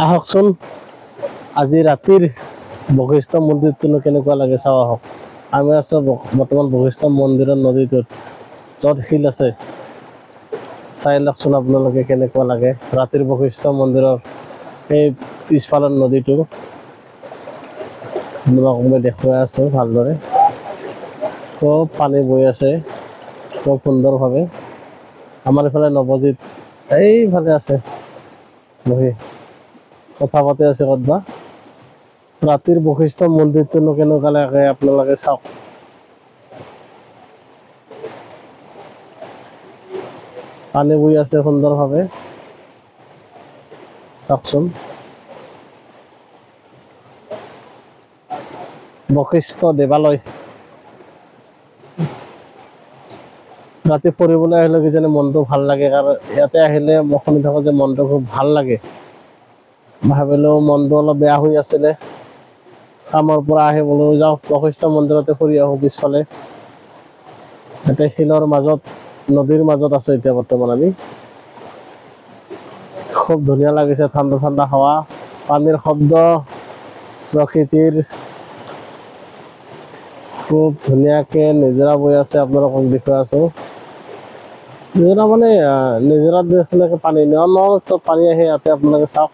আহকচোন আজি ৰাতিৰ বশিষ্ঠ মন্দিৰটোনো কেনেকুৱা লাগে চাওঁ আহক। আমি আছোঁ বৰ্তমান বশিষ্ঠ মন্দিৰৰ নদীটোত, য'ত শিল আছে। চাই লওকচোন আপোনালোকে কেনেকুৱা লাগে ৰাতিৰ বশিষ্ঠ মন্দিৰৰ এই পিছফালৰ নদীটো। আপোনালোকক মই দেখুৱাই আছোঁ ভালদৰে। খুব পানী বৈ আছে খুব সুন্দৰভাৱে। আমাৰ এইফালে নৱজিত এইফালে আছে বহি কথা পাতি আছে ক'তবা। ৰাতিৰ বশিষ্ঠ মন্দিৰটোনো কেনেকুৱা লাগে আপোনালোকে চাওক। পানী বৈ আছে সুন্দৰভাৱে, চাওকচোন। বশিষ্ঠ দেৱালয়। ৰাতি ফুৰিবলৈ আহিলে কিজানি মনটো ভাল লাগে, কাৰণ ইয়াতে আহিলে মই শুনি থাকোঁ যে মনটো খুব ভাল লাগে। ভাবিলেও মনটো অলপ বেয়া হৈ আছিলে, কামৰ পৰা আহি বোলো যাওঁ বশিষ্ঠ মন্দিৰতে ফুৰি আহোঁ। পিছফালে এতিয়া শিলৰ মাজত, নদীৰ মাজত আছোঁ এতিয়া বৰ্তমান আমি। খুব ধুনীয়া লাগিছে, ঠাণ্ডা ঠাণ্ডা হাৱা, পানীৰ শব্দ, প্ৰকৃতিৰ খুব ধুনীয়াকে নিজৰা বৈ আছে। আপোনালোকক দেখুৱাই আছোঁ। নিজৰা মানে নিজৰাত নিচিনাকে পানী নন ষ্টপ পানী আহে ইয়াতে, আপোনালোকে চাওক।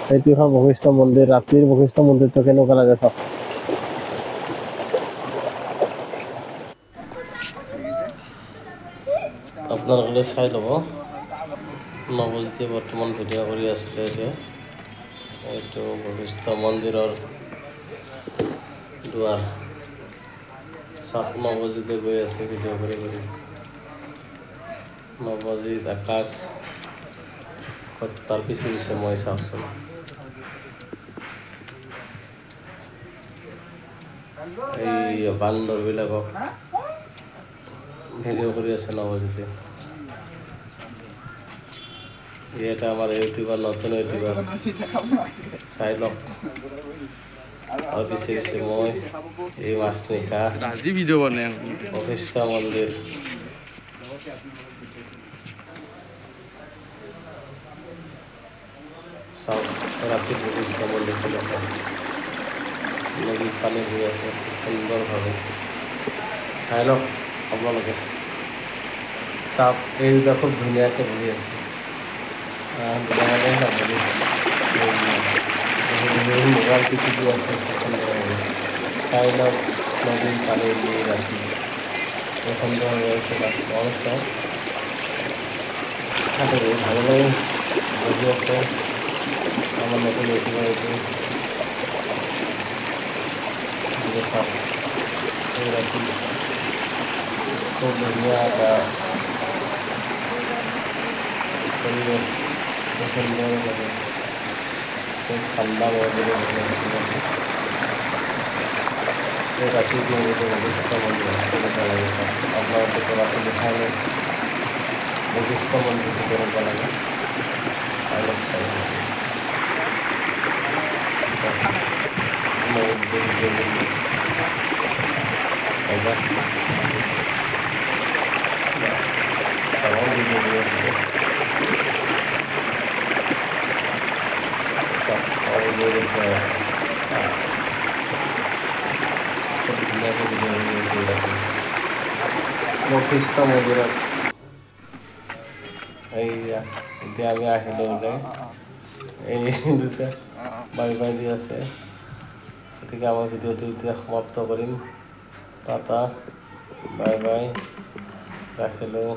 সেইটো এখন বশিষ্ঠ মন্দিৰ। ৰাতিৰ বশিষ্ঠ মন্দিৰটো কেনেকুৱা লাগে চাওক। আপোনালোকে চাই ল'ব। নৱজ্যোতি বৰ্তমান ভিডিঅ' কৰি আছিলে এতিয়া। এইটো বশিষ্ঠ মন্দিৰৰ দুৱাৰ। চাওক, নৱজিতে গৈ আছে ভিডিঅ' কৰি কৰি। নৱজিত, আকাশ, তাৰ পিছে পিছে মই। চাওকচোন, এই বান্দৰবিলাকক ভিডিঅ' কৰি আছে নৱজিতে। এটা আমাৰ ইউটিউবাৰ, নতুন ইউটিউবাৰ, চাই লওক। তাৰ পিছে পিছে মই। এই মাছ নিশা বশিষ্ঠ মন্দিৰ। চাওক ৰাতি বশিষ্ঠ মন্দিৰ কেনেকুৱা, নদীত পানী বৈ আছে সুন্দৰভাৱে। চাই লওক আপোনালোকে। চাওক, এই দুটা খুব ধুনীয়াকৈ বহি আছে। মোবাইল পিটিকি আছে সুন্দৰভাৱে। চাই লওক নদীৰ পানী ৰাতি সুন্দৰ হৈ আছে অৱস্থা। তাতে ভালো লাগে বহি আছে আমাৰ নতুন ইউটিউবাৰ এইটো। চাওক, এই ৰাতি খুব ধুনীয়া এটা পৰিৱেশ, খুব সুন্দৰ লাগে, খুব ঠাণ্ডা বতৰে বহি আছিলোঁ। এই ৰাতি নদীটো বশিষ্ঠ মন্দিৰ কেনেকুৱা লাগে চাওক। আপোনালোকেতো ৰাতি দেখাই নাই বশিষ্ঠ মন্দিৰটো কেনেকুৱা লাগে। চাই লওক, চাই লওক। নৱজিতে ভিডিঅ' কৰি আছে। ডাঙৰ ভিডিঅ' কৰি আছে। চাওক, নৱজিতে দেখুৱাই আছে, খুব ধুনীয়াকৈ ভিডিঅ' কৰি আছে ৰাতি বশিষ্ঠ মন্দিৰত। এইয়া এতিয়া আমি আহিলোঁ ওলাই, এই দুটা বাই বাই the আছে। গতিকে আমাৰ ভিডিঅ'টো এতিয়া সমাপ্ত কৰিম। টাটা, বাই বাই, ৰাখিলোঁ।